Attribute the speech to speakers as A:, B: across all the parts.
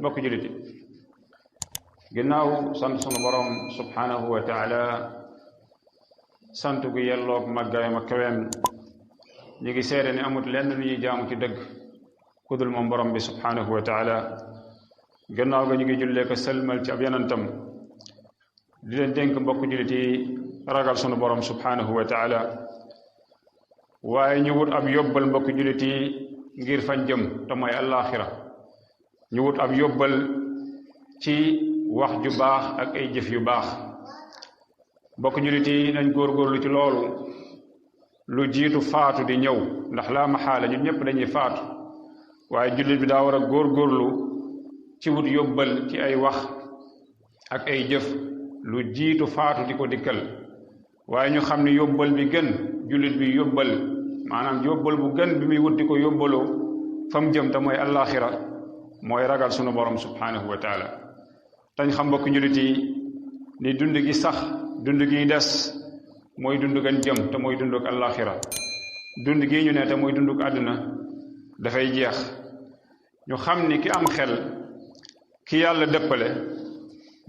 A: mbokk jullit yi ginnaaw sant sunu borom subhanahu wa taala sant gu yelloog màggaayam ak kaweem ñu ngi seede ne amut lenn lu ñuy jaamu ci dëgg ku dul moom borom bi subhanahu wa taala gannaaw ga ñu ngi jullee ko sëlmal ci ab yanantam di leen dénk mbokk jullit yi ragal sunu borom subhanahu wa taala waaye ñu wut ab yóbbal mbokk jullit yi ngir fañ jëm te mooy allaaxira ñu wut ab yóbbal ci wax ju baax ak ay jëf yu baax mbokk jullit yi nañ góorgóorlu ci loolu lu jiitu faatu di ñëw ndax laa maxaala ñun ñëpp dañuy faatu waaye jullit bi daa war a góorgóorlu ci wut yóbbal ci ay wax ak ay jëf lu jiitu faatu di ko dikkal waaye ñu xam ne yóbbal bi gën jullit bi yóbbal maanaam yóbbal bu gën bi muy wut di ko yóbbaloo fa mu jëm te mooy allaaxira mooy ragal sunu borom subhanahu wa taala tañ xam mbokk jullit yi ni dund gi sax dund gi des mooy dund gan jëm te mooy dunduk allaaxira dund gi ñu ne te mooy dunduk àdduna dafay jeex ñu xam ni ki am xel ki yàlla dëppale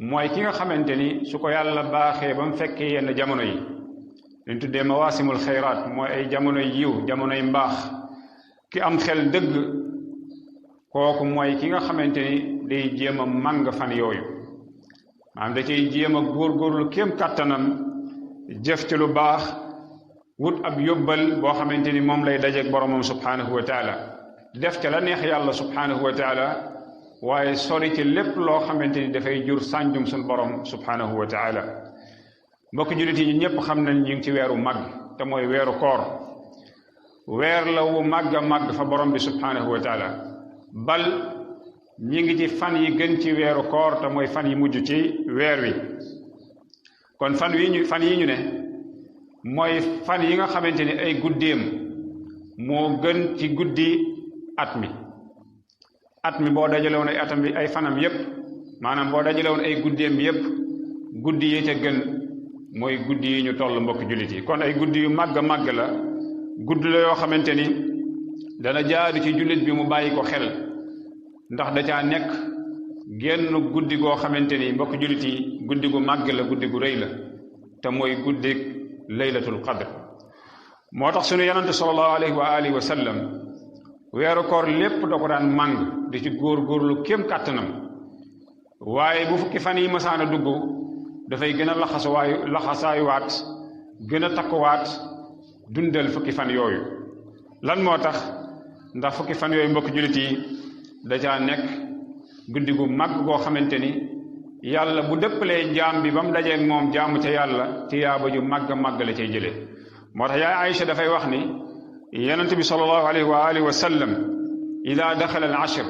A: mooy ki nga xamante ni su ko yàlla baaxee ba mu fekkee yenn jamono yi liñ tuddee mawaasimul xayraat mooy ay jamonoy yiw jamonoy mbaax ki am xel dëgg kooku mooy ki nga xamante ni day jéem a màng fan yooyu maanaam da cay jéem a góorgóorlu kéem kàttanam jëf ci lu baax wut ab yóbbal boo xamante ni moom lay dajeeg boromam subhanahu wa taala def ca la neex yàlla subhanahu wa taala waaye sori ci lépp loo xamante ni dafay jur sànjum suñ borom subhanahu wa taala mbokk jullit yi ñëpp xam nañ ñu ngi ci weeru màgg te mooy weeru koor weer la wu màgg a màgg fa borom bi subhanahu wa taala bal ñi ngi ci fan yi gën ci weeru koor te mooy fan yi mujj ci weer wi kon fan yi ñu ne mooy fan yi nga xamante ni ay guddeem moo gën ci guddi at mi boo dajale woon ay atam bi ay fanam yépp maanaam boo dajale woon ay guddeem yépp guddi yi ca gën mooy guddi yi ñu toll mbokk jullit yi kon ay guddi yu màgg màgg la guddi la yoo xamante ni dana jaadu ci jullit bi mu bàyyi ko xel ndax da caa nekk genn guddi goo xamante ni mbokk jullit yi guddi gu màgg la guddi gu rëy la te mooy guddi laylatul qadr moo tax sunu yonante sallallahu alayhi wa alihi wa sallam weeru koor lépp da ko daan màng di ci góorgóorlu kéem kàttanam waaye bu fukki fan yi masaana dugg dafay gën a laxasaayuwaat gën a takkuwaat dundal fukki fan yooyu lan moo tax ndax fukki fan yooyu mbokk jullit yi da caa nekk guddi gu màgg goo xamante ni yàlla bu dëppalee jaam bi ba mu dajeeg moom jaamu ca yàlla ci yaaba ju màgg màgg la cay jëlee moo tax yaay Aïcha dafay wax ni yonent bi sallallahu alayhi wa alihi wa sallam ida daxala al ashr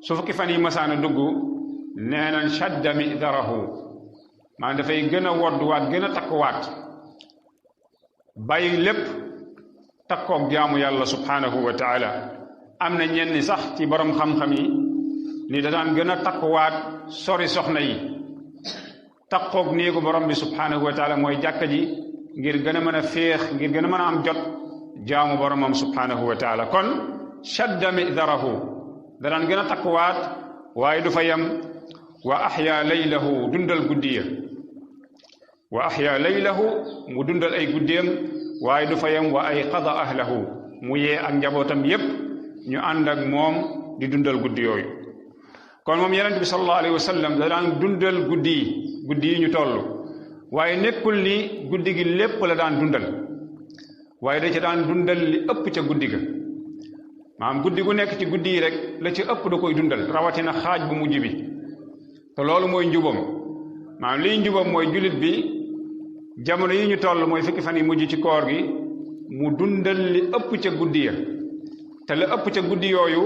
A: su fukki fan yi masaana dugg nee nañ shadda midarahu maanaam dafay gën a wodduwaat gën a takkuwaat bàyyi lépp takkoog jaamu yàlla subhanahu wa taala am na ñenn sax ci borom xam-xam yi ni da daan gën a takkuwaat sori soxna yi takkoog néegu borom bi subhanahu wa taala mooy jàkka ji ngir gën a mën a féex ngir gën a mën a am jot jaamu boromam subhanahu wa taala kon shadda midarahu da daan gën a takkuwaat waaye du fa yem wa axya laylahu dundal guddiya wa axya laylahu mu dundal ay guddeem waaye du fa yem wa ay qada ahlahu mu yee ak njabootam yépp ñu ànd ak moom di dundal guddi yooyu kon moom yonent bi sallallahu alayhi wa sallam da daan dundal guddi yi ñu toll waaye nekkul ni guddi gi lépp la daan dundal waaye da ca daan dundal li ëpp ca guddi ga maanaam guddi gu nekk ci guddi yi rek la ci ëpp da koy dundal rawatina xaaj bu mujj bi te loolu mooy njubam maanaam liy njubam mooy jullit bi jamono yi ñu toll mooy fukki fan yi mujj ci koor gi mu dundal li ëpp ca guddi ya te la ëpp ca guddi yooyu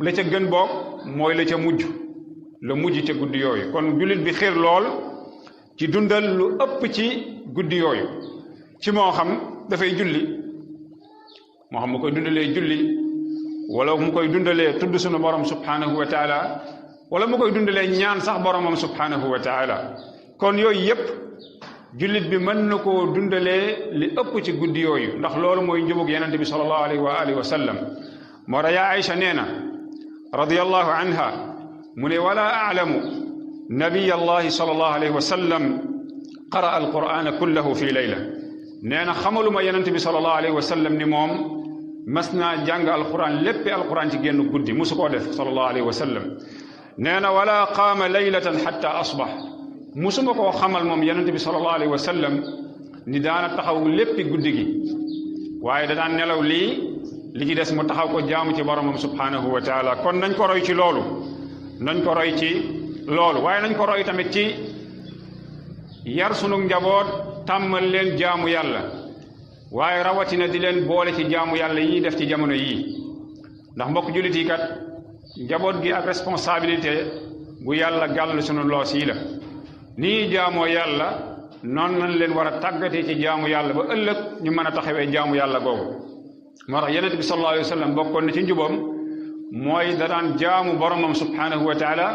A: la ca gën boog mooy la ca mujj la mujj ca guddi yooyu kon jullit bi xir lool ci dundal lu ëpp ci guddi yooyu ci moo xam dafay julli moo xam mu koy dundalee julli wala mu koy dundalee tudd sunu borom subhanahu wa taala wala mu koy dundalee ñaan sax boromam subhanahu wa taala kon yooyu yépp jullit bi mën na koo dundalee li ëpp ci guddi yooyu ndax loolu mooy njubug yenente bi sallallahu alayhi wa alihi wa sallam moo tax yaa Aïcha nee na radiyallahu anha mu ne wala a'lamu nabiy allahi sallallahu alayhi wa sallam qara'a alqur'ana kullahu fi layla nee na xamaluma yonent bi sallallahu alayhi wa sallam ni moom mas naa jàng alquran léppi alquran ci génn guddi musu koo def sallallahu alayhi wa sallam nee na wala qaama laylatan xatta asbax musuma koo xamal moom yonent bi sallallahu alayhi wa sallam ni daana taxaw léppi guddi gi waaye da daan nelaw lii li ci des mu taxaw ko jaamu ci boromam subhanahu wa taala kon nañ ko roy ci loolu nañ ko roy ci loolu waaye nañ ko roy tamit ci yar sunu njaboot tàmmal leen jaamu yàlla waaye rawatina di leen boole ci jaamu yàlla yi def ci jamono yii ndax mbokk jullit yi kat njaboot gi ak responsabilité bu yàlla gàll sunu loos yi la nii jaamoo yàlla noonu nañ leen war a tàggatee ci jaamu yàlla ba ëllëg ñu mën a taxawee jaamu yàlla googu moo tax yonent bi sallallahu alayhi wa sallam bokkoon na ci njubam mooy da daan jaamu boromam subhanahu wa taala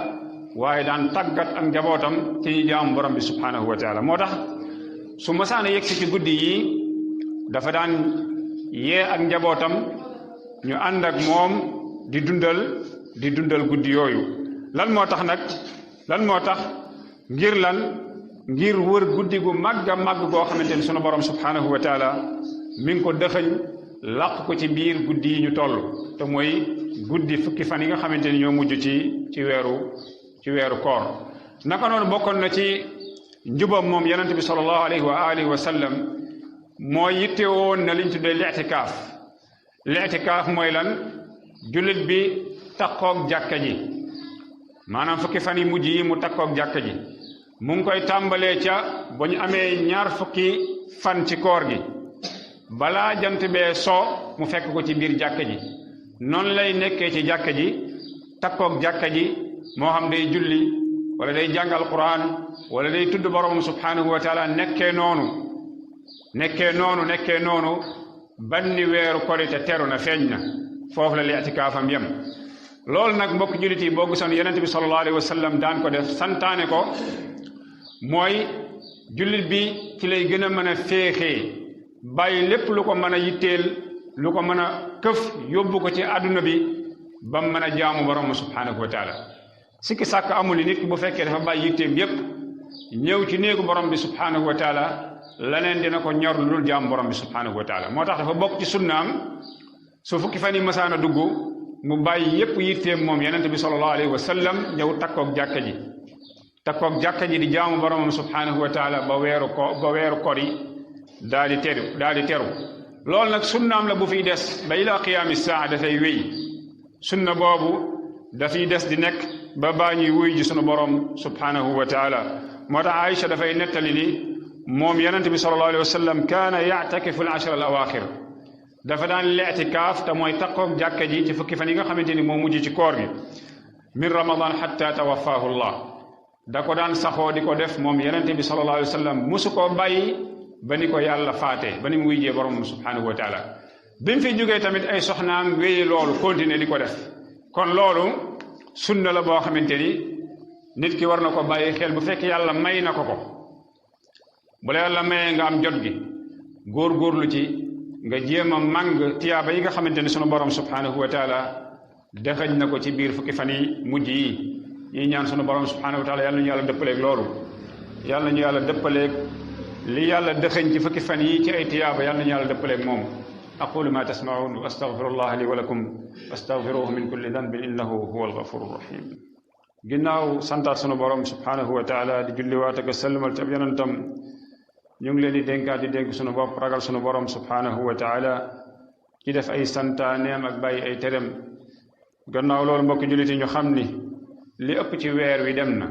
A: waaye daan tàggat ak njabootam ci ñu jaamu borom bi subhanahu wa taala moo tax su masaana yegsi ci guddi yi dafa daan yee ak njabootam ñu ànd ak moom di dundal guddi yooyu lan moo tax nag lan moo tax ngir wër guddi gu màgg a màgg goo xamante ni sunu borom subhanahu wa taala mi ngi ko dëxëñ làq ko ci biir guddi yi ñu toll te mooy guddi fukki fan yi nga xamante ni ñoo mujj ci weeru koor naka noonu bokkoon na ci njubam moom yonente bi sallallahu alayhi wa alihi wa sallam mooy yitte woon na liñ tuddee li'tikaaf mooy lan jullit bi takkoog jàkka ji maanaam fukki fan yi mujj yi mu takkoog jàkka ji mu ngi koy tàmbalee ca ba ñu amee 20 fukki fan ci koor gi balaa jant bee soo mu fekk ko ci biir jàkka ji noonu lay nekkee ci jàkka ji takkoog jàkka ji moo xam day julli wala day jàng alquran wala day tudd borom subhanahu wa taala nekkee noonu banni weeru korite teru na feeñ na foofu la li'tikaafam yem loolu nag mbokk jullit yi boo gisoon yonent bi sallallahu alayhi wa sallam daan ko def santaane ko mooy jullit bi ci lay gën a mën a féexee bàyyi lépp lu ko mën a yitteel lu ko mën a këf yóbbu ko ci àdduna bi ba mu mën a jaamu borom subhanahu wa taala sikki sàkk amul ni nit ki bu fekkee dafa bàyyi yitteem yépp ñëw ci néegu borom bi subhanahu wa taala leneen dina ko ñor lu dul jaamu borom bi subhanahu wa taala moo tax dafa bokk ci sunnaam su fukki fan yi masaana dugg mu bàyyi yépp yitteem moom yonent bi sallallahu alayhi wa sallam ñëw takkoog jàkka ji di jaamu boromam subhanahu wa taala ba weeru kor yi daal di teru loolu nag sunnaam la bu fiy des ba ila qiyaami saa dafay wéy sunna boobu dafiy des di nekk ba baa ñuy wuy ji sunu borom subhanahu wa taala moo tax Aïcha dafay nettali ni moom yonent bi sallallahu alayhi wa sallam kaana ya'takifu al-ashra al-awaaxir dafa daan li'tikaaf te mooy takkoog jàkka ji ci fukki fan yi nga xamante ni moo mujj ci koor gi min ramadan hatta tawaffaahu Allah da ko daan saxoo di ko def moom yonent bi sallallahu alayhi wa sallam musu koo bàyyi ba ni ko yàlla faatee ba ni mu wuyjee borom subhanahu wa taala bi mu fi jógee tamit ay soxnaam wéyi loolu continuer di ko def kon loolu sunna la boo xamante ni nit ki war na ko bàyyi xel bu fekk yàlla may na ko bu la yàlla mayee nga am jot gi góorgóorlu ci nga jéem a màng tiyaaba yi nga xamante ni sunu borom subhanahu wa taala dexañ na ko ci biir fukki fan yi mujj yi ñuy ñaan sunu borom subhanahu wa taala yàlla ñu yàlla dëppaleeg loolu yàlla ñu yàlla dëppaleeg li yàlla dëxëñ ci fukki fan yi ci ay tiyaaba yàlla ñu yàlla dëppaleeg moom aqulu ma tasmaun wa astaghfirullah li wa lakum wastaghfiruhu min kulli danbin innahu huwa alghafuru rahim ginnaaw santaat sunu borom subhanahu wa taala di julliwaat ak sëlmal ci ab yonentam ñu ngi leen di dénkaat di dénk sunu bopp ragal sunu borom subhanahu wa taala ci def ay santaaneem ak bàyyi ay terem gannaaw loolu mbokk jullit yi ñu xam ni li ëpp ci weer wi dem na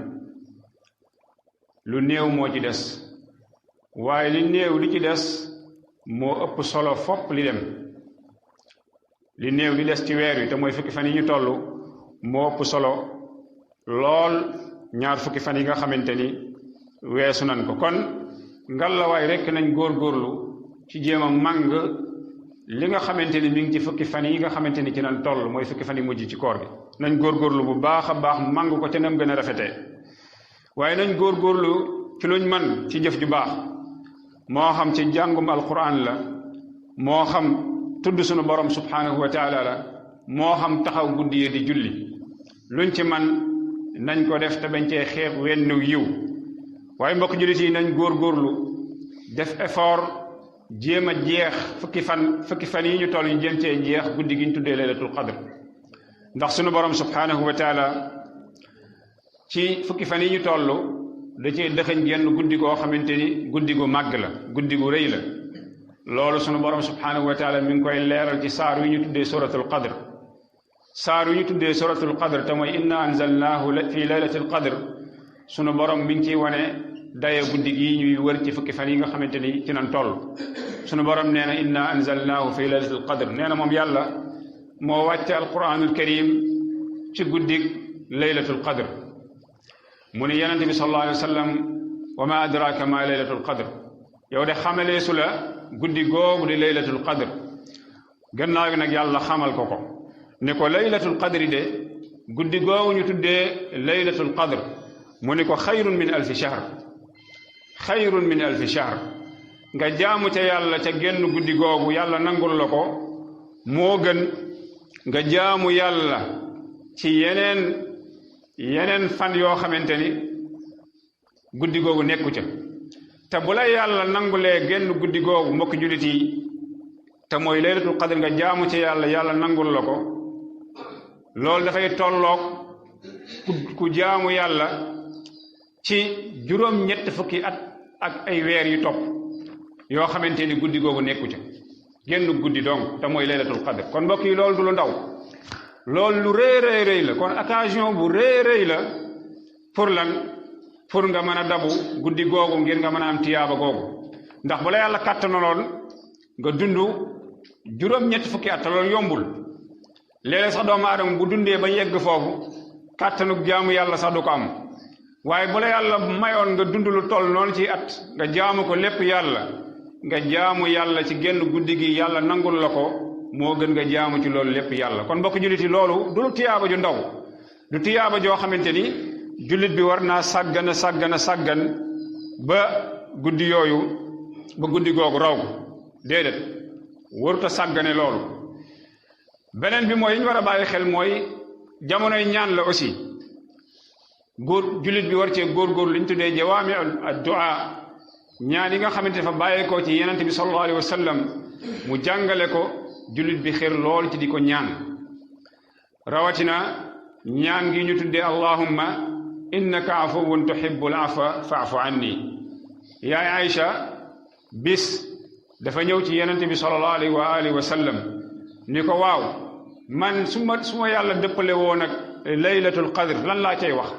A: lu néew moo ci des waaye li néew li ci des moo ëpp solo fopp li dem li néew li des ci weer wi te mooy fukki fan yi ñu toll moo ëpp solo lool ñaar fukki fan yi nga xamante ni weesu nan ko kon ngalawaay rekk nañ góorgóorlu ci jéem a màng li nga xamante ni mi ngi ci fukki fan yi nga xamante ni ci nan toll mooy fukki fan yi mujj ci koor gi nañ góorgóorlu bu baax a baax màng ko ca nam gën a rafetee waaye nañ góorgóorlu ci luñ man ci jëf ju baax moo xam ci jàngum alquran la moo xam tudd sunu borom subhanahu wa taala la moo xam taxaw guddi yi di julli luñ ci man nañ ko def te bañ cee xeeb wenn yiw waaye mbokk jullit yi nañ góorgóorlu def effort jéem a jeex fukki fan yi ñu toll ñu jéem cee jeex guddi gi ñu tuddee laylatul qadr ndax sunu borom subhanahu wa taala ci fukki fan yi ñu toll da cee dëxëñ genn guddi goo xamante ni guddi gu màgg la guddi gu rëy la loolu sunu borom subhanahu wa taala mi ngi koy leeral ci saar wi ñu tuddee suratul qadr saar wi ñu tuddee suratul qadr te mooy inna anzalnaahu fi laylatil qadr sunu borom mi ngi ciy wane daye guddi gi ñuy wër ci fukki fan yi nga xamante ni ci nan toll sunu borom nee na inna anzalnaahu fi laylatil qadr nee na moom yàlla moo wàcce alquranul karim ci guddig laylatul qadr mu ni yonente bi sallallahu alayhi wa sallam wa ma adraka ma laylatul qadr yow de xamaleesu la guddi googu di laylatul qadr gannaaw gi nag yàlla xamal ko ne ko laylatul qadri de guddi googu ñu tuddee laylatul qadr mu ni ko xayrun min alfi shahr xayrun min alfi shahr nga jaamu ca yàlla ca genn guddi googu yàlla nangul la ko moo gën nga jaamu yàlla ci yeneen fan yoo xamante ni guddi googu nekku ca te bu la yàlla nangulee genn guddi googu mbokki jullit yi te mooy laylatul qadr nga jaamu ca yàlla nangul la ko loolu dafay tolloog ku jaamu yàlla ci juróom-ñett fukki at ak ay weer yu topp yoo xamante ni guddi googu nekku ca genn guddi donc te mooy laylatul qadr kon mbokk yi loolu du lu ndaw loolu lu rëy la kon occasion bu rëy la pour nga mën a dabu guddi googu ngir nga mën a am tiyaaba googu ndax bu la yàlla kàttanaloon nga dund juróom-ñett fukki at te loolu yombul léeg-léeg sax doomu aadama bu dundee ba yegg foofu kàttanug jaamu yàlla sax du ko am waaye bu la yàlla mayoon nga dund lu toll noonu ci at nga jaamu ko lépp yàlla nga jaamu yàlla ci genn guddi gi yàlla nangul la ko moo gën nga jaamu ci loolu lépp yàlla kon mbokk jullit yi loolu du tiyaaba ju ndaw du tiyaaba joo xamante ni jullit bi war naa sàggan ba guddi googu raw ko déedéet waruta sàggane loolu beneen bi mooy yi ñu war a bàyyi xel mooy jamonoy ñaan la aussi jullit bi war cee góorgóorlu li ñu tuddee jawaami ad-du'a ñaan yi nga xamante dafa bàyyeekoo ci yenente bi sallallahu alayhi wa sallam mu jàngale ko jullit bi xër lool ci di ko ñaan rawatina ñaan gi ñu tuddee allahumma innaka afuwun tuhibbul afwa fa'fu anni yaay Aïcha bis dafa ñëw ci yenente bi sallallahu alayhi wa sallam ni ko waaw man su ma yàlla dëppale woon ak laylatul qadr lan laa cay wax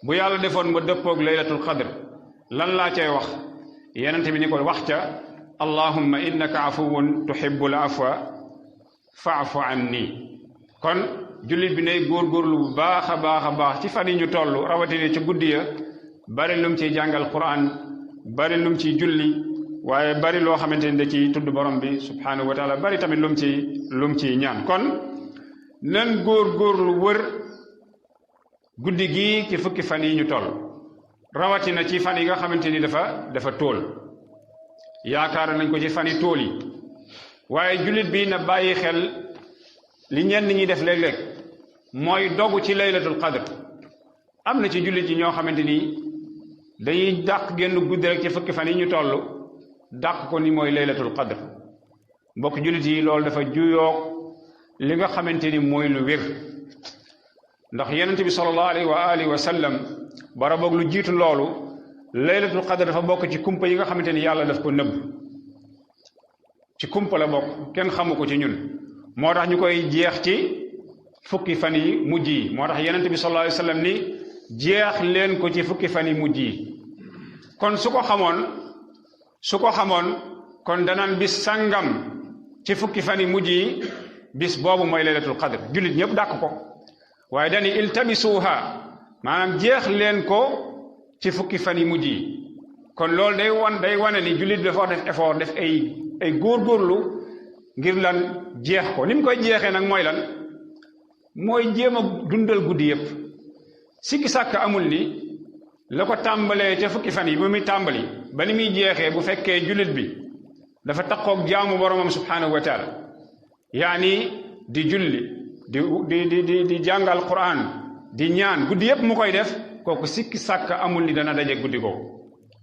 A: bu yàlla defoon ma dëppoog laylatul qadr lan laa cay wax yenente bi ni ko wax ca allahumma innaka afuwun tuhibbul afwa fa'fu anni kon jullit bi nay góorgóorlu bu baax a baax ci fan yi ñu toll rawatina ci guddi ya bari lum ciy jàngal Qur'an bari lum ciy julli waaye bari loo xamante ni da ci tudd borom bi subhanahu wa taala bari tamit lum ciy ñaan kon nan góorgóorlu wër guddi gi ci fukki fan yi ñu toll rawatina ci fan yi nga xamante ni dafa tóol yaakaar nañ ko ci fan yi tóol yi waaye jullit bi na bàyyi xel li ñenn ñi def léeg-léeg mooy dogu ci laylatul qadr am na ci jullit yi ñoo xamante ni dañuy dàq génn guddi rek ci fukki fan yi ñu toll dàq ko ni mooy laylatul qadr mbokk jullit yi loolu dafa juyoog li nga xamante ni mooy lu wér ndax yenente bi sallallahu alayhi wa sallam bara boog lu jiitu loolu laylatul qadr dafa bokk ci kumpa yi nga xamante ni yàlla daf ko nëbb ci kumpa la bokk kenn xamu ko ci ñun moo tax ñu koy jeex ci fukki fan yi mujj yi moo tax yenente bi sallallahu alayhi wa sallam ni jeex leen ko ci fukki fan yi mujj yi kon su ko xamoon kon danaan bis sangam ci fukki fan yi mujj yi bis boobu mooy laylatul qadr jullit ñëpp dàq ko waaye dani iltamisuha maanaam jeex leen ko ci fukki fan yi mujj yi kon loolu day wane ni jullit bi dafa war def effort def ay góorgóorlu ngir lan jeex ko ni mu koy jeexee nag mooy lan mooy jéem a dundal guddi yépp sikki sàkk amul ni la ko tàmbalee ca fukki fan yi ba muy tàmbali ba ni muy jeexee bu fekkee jullit bi dafa taqoog jaamu boromam subhanahu wa taala yaani di julli di jàngal Qur'an di ñaan guddi yépp mu koy def kooku sikki sàkk amul ni dana daje guddi googu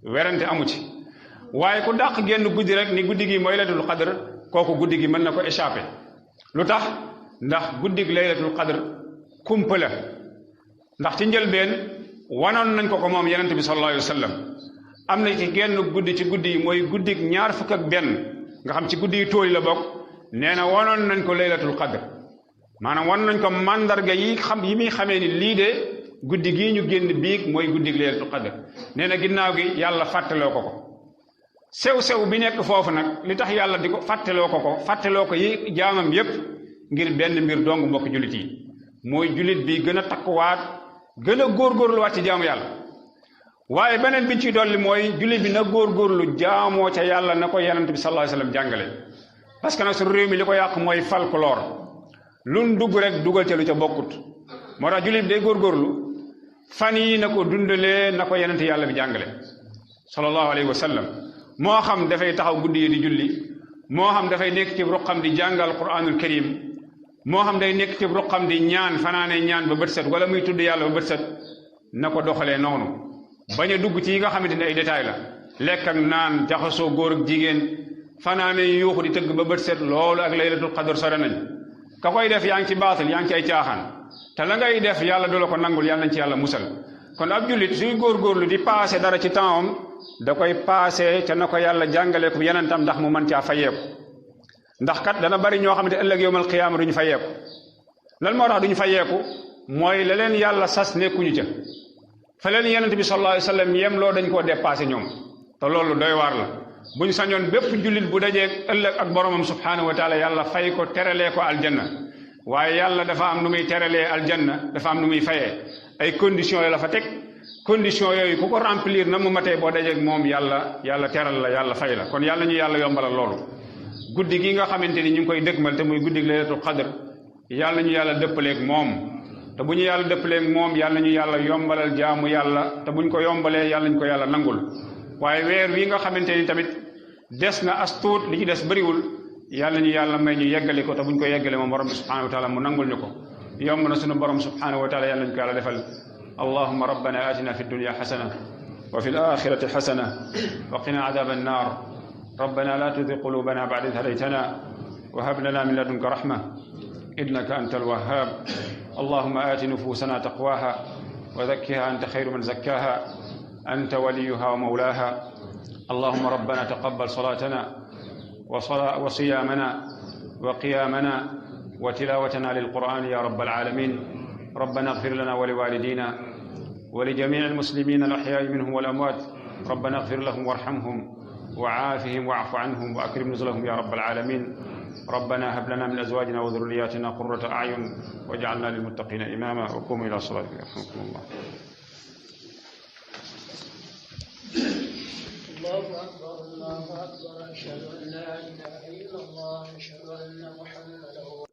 A: werante amu ci waaye ku dàq génn guddi rek ni guddi gi mooy laylatul qadr kooku guddi gi mën na ko échappé lu tax ndax guddi gi laylatul qadr kumpa la ndax ci njëlbeen wanoon nañ ko moom yonent bi sallallahu alayhi wa sallam am na ci genn guddi ci guddi yi mooy guddi ñaar fukk ak benn nga xam ci guddi yi tóoli la bokk nee na wanoon nañ ko laylatul qadr maanaam wan nañ ko mandarga yi muy xamee ni lii de guddi gii ñu génn biig mooy guddi laylatul qadr nee na ginnaaw gi yàlla fàttaloo ko sew-sew bi nekk foofu nag li tax yàlla di ko fàttaloo ko yi jaamam yépp ngir benn mbir dong mbokk jullit yi mooy jullit bi gën a takkuwaat gën a góorgóorluwaat ci jaamu yàlla waaye beneen bi ci dolli mooy jullit bi na góorgóorlu jaamoo ca yàlla na ko yonent bi sallallahu alayhi wasallam jàngale parce que nag su réew mi li ko yàq mooy folklore luñ dugg rek dugal ca lu ca bokkut moo tax jullit bi day góorgóorlu fan yi na ko dundalee na ko yonent yàlla bi jàngale sallallahu alayhi wasallam moo xam dafay taxaw guddi yi di julli moo xam dafay nekk ci ruqam di jàngal Qur'anul Karim moo xam day nekk ci ruqam di ñaan fanaane ñaan ba bët set wala muy tudd yàlla ba bët set na ko doxalee noonu bañ a dugg ci yi nga xamante ne ay détails la lekk ak naan jaxasoo góor ak jigéen fanaane yuuxu di tëgg ba bët set loolu ak laylatul qadr sore nañ ka koy def yaa ngi ci baatil yaa ngi ci ay caaxaan te la ngay def yàlla du la ko nangul yàlla nañ ci yàlla musal kon ab jullit suy góorgóorlu di passé dara ci tempsam da koy passé te na ko yàlla jàngale ko yenentam ndax mu mën caa fayeeku ndax kat dana bari ñoo xamante ëllëg yowmal qiyaama duñu fayeeku lan moo tax duñu fayeeku mooy la leen yàlla sas nekkuñu ca fa leen yonent bi sallallahu alayhi wasallam yem loo dañ koo dépassé ñoom te loolu doy waar la buñ sañoon bépp jullit bu dajee ëllëg ak boromam subhanahu wa taala yàlla fay ko teralee ko aljanna waaye yàlla dafa am nu muy teralee aljanna dafa am nu muy fayee ay conditions la fa teg conditions yooyu ku ko remplir na mu matee boo dajee moom yàlla teral la yàlla fay la kon yàlla ñu yàlla yombalal loolu guddi gi nga xamante ni ñu ngi koy dëgmal te muy guddi laylatul qadr yàlla ñu yàlla dëppaleeg moom te bu ñu yàlla dëppaleeg moom yàlla ñu yàlla yombalal jaamu yàlla te buñ ko yombalee yàlla ñu ko yàlla nangul waaye weer wi nga xamante ni tamit des na as tuut li ci des bëriwul yàlla ñu yàlla may ñu yeggali ko te buñ ko yeggale moom borom bi subhanahu wa taala mu nangul ñu ko yomb na sunu borom subhanahu wa taala yàlla ñu ko yàlla defal allahumma rabbana atina fi dunya hasana wa fi al-akhirati hasana wa qina adhab an-nar ربنا لا تزغ قلوبنا بعد إذ هديتنا وهب لنا من لدنك رحمة إنك أنت الوهاب اللهم آت نفوسنا تقواها وزكها أنت خير من زكاها أنت وليها ومولاها اللهم ربنا تقبل صلاتنا وصيامنا وقيامنا وتلاوتنا للقرآن يا رب العالمين ربنا اغفر لنا ولوالدينا ولجميع المسلمين الأحياء منهم والأموات ربنا اغفر لهم وارحمهم وعافهم واعف عنهم وأكرم نزلهم يا رب العالمين ربنا هب لنا من أزواجنا وذرياتنا قرة أعين واجعلنا للمتقين إماما وقوموا إلى صلاتكم يرحمكم الله. الله أكبر الله أكبر أشهد أن لا إله إلا الله أشهد أن محمدا